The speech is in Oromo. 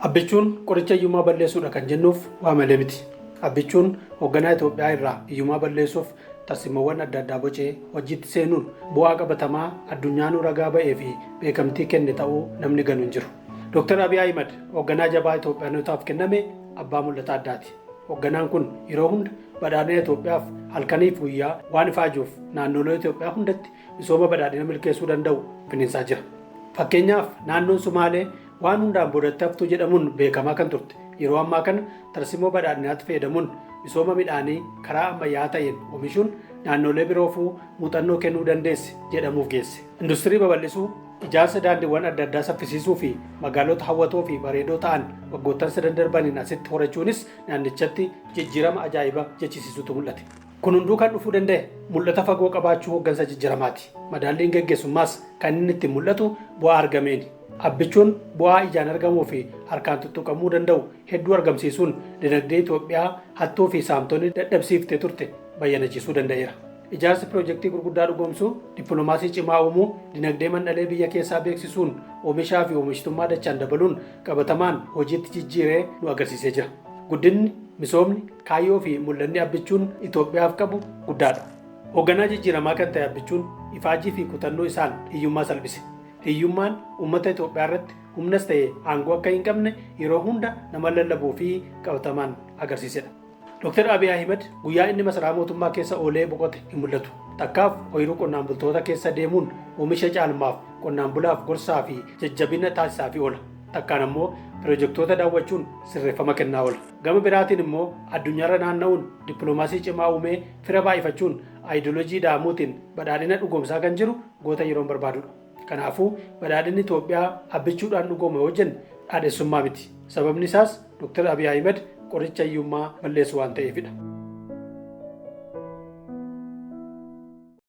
Abbichuun qoricha hiyyummaa balleessuudha kan jennuuf waa malee miti. Abbichuun hoogganaa Itoophiyaa irraa hiyyummaa balleessuuf tarsiimoowwan adda addaa bocee hojiitti seenuun bu'aa qabatamaa addunyaanuu ragaa ba'ee fi beekamtii kenne ta'uu namni ganu hin jiru. Dr. Abiy Ahimad hoogganaa jabaa Itoophiyaanotaaf kenname abbaa mul'ata addaati. Hoogganaan kun yeroo hunda badhaadhina Itoophiyaaf halkaniif guyyaa waan ifaajuuf naannolee Itoophiyaa hundatti misooma badhaadhina milkeessuu danda'u finiinsaa jira. Fakkeenyaaf, naannoon Sumaalee waan hundaan boodatti haftuu jedhamuun beekamaa kan turte yeroo ammaa kana tarsiimoo badhaadhinaatti fayyadamuun misooma midhaanii karaa ammayyaa ta'een oomishuun naannolee biroofuu muuxannoo kennuu dandeesse jedhamuuf geesse. Industirii babal'isuu, ijaarsa daandiiwwan adda addaa saffisiisuu fi magaalota hawwatoo fi bareedoo ta'an waggoottan sadan darbaniin asitti horachuunis naannichatti jijjiirama ajaa'iba jechisiisutu mul'ate. Kun hunduu kan dhufuu danda'e mul'ata fagoo qabaachuu hooggansa jijjiiramaati. Madaalliin geggeessummaas kan inni ittiin mul'atu bu'aa argameeni. Abbichuun bu'aa ijaan argamuu fi harkaan tuttuqamuu danda'u hedduu argamsiisuun dinagdee Itoophiyaa hattuu fi saamtonni dadhabsiiftee turte bayyanachiisuu danda'eera. Ijaarsi piroojeektii gurguddaa dhugoomsuu, dippiloomaasii cimaa uumuu, dinagdee mandhalee biyya keessaa beeksisuun oomishaa fi oomishtummaa dachaan dabaluun qabatamaan hojiitti jijjiiree nu agarsiisee jira. Guddinni, misoomni, kaayyoo fi mul'anni Abbichuun Itoophiyaaf qabu guddaadha. Hoogganaa jijjiiramaa kan ta'e Abbichuun ifaajii fi kutannoo isaan hiyyummaa salphise. Hiyyummaan uummata Itoophiyaa irratti humnas ta'e aangoo akka hin qabne yeroo hunda nama lallabuu fi qabatamaan agarsiisedha. Dr. Abiy Ahimad guyyaa inni masaraa mootummaa keessa oolee boqote hin mul'atu. Takkaaf ooyiruu qonnaan bultoota keessa deemuun oomisha caalmaaf qonnaan bulaaf gorsaa fi jajjabina taasisaa fi oola. Takkaan ammoo pirojektoota daawwachuun sirreeffama kennaa oola. Gama biraatiin immoo addunyaarra naanna'uun dippiloomaasii cimaa uumee fira baay'ifachuun aayidooloojii daamuutiin badhaadhina dhugoomsaa kan jiru goota yeroon barbaadudha. Kanaafuu, badhaadhinni Itoophiyaa Abbichuudhaan dhugooma yoo jenne dhaadhessummaa miti. Sababni isaas Dr. Abiy Ahimad qoricha hiyyummaa balleessu waan ta'eefidha.